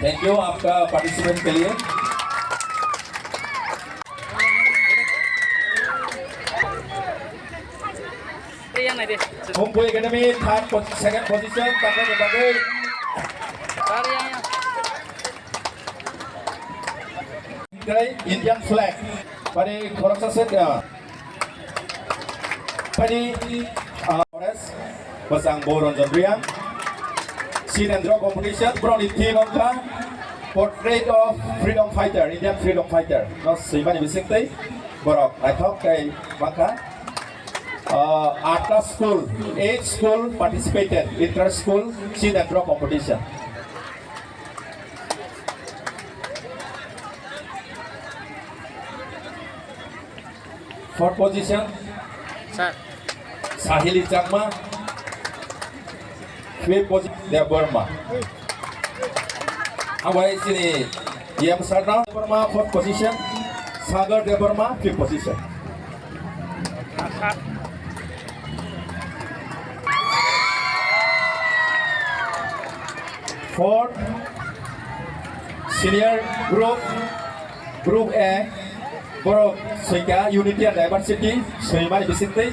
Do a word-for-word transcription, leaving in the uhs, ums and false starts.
Thank you आपका पार्टिसिपेंट के लिए। Home Boy Academy third po-, second position, tangkha ni bagwi. Indian flag. Bari khoroksa se, ah, bari, ah, Forest, bwsang bo Ranjan Reang. Scene and draw competition, borokni theme wngkha Portrait of Freedom Fighter, Indian Freedom Fighter. No swimani bisingtwi borok naithok khe mankha. Ah, atta school, eight school participated inter school scene and draw competition. Fourth position, sir. Sahili Chakma. Fifth position, Debbarma. Abai sini E M sir na Debbarma, fourth position. Sagar Debbarma, fifth position. Fourth senior group, group A, borok soika unity and diversity, soimani bisingtwi.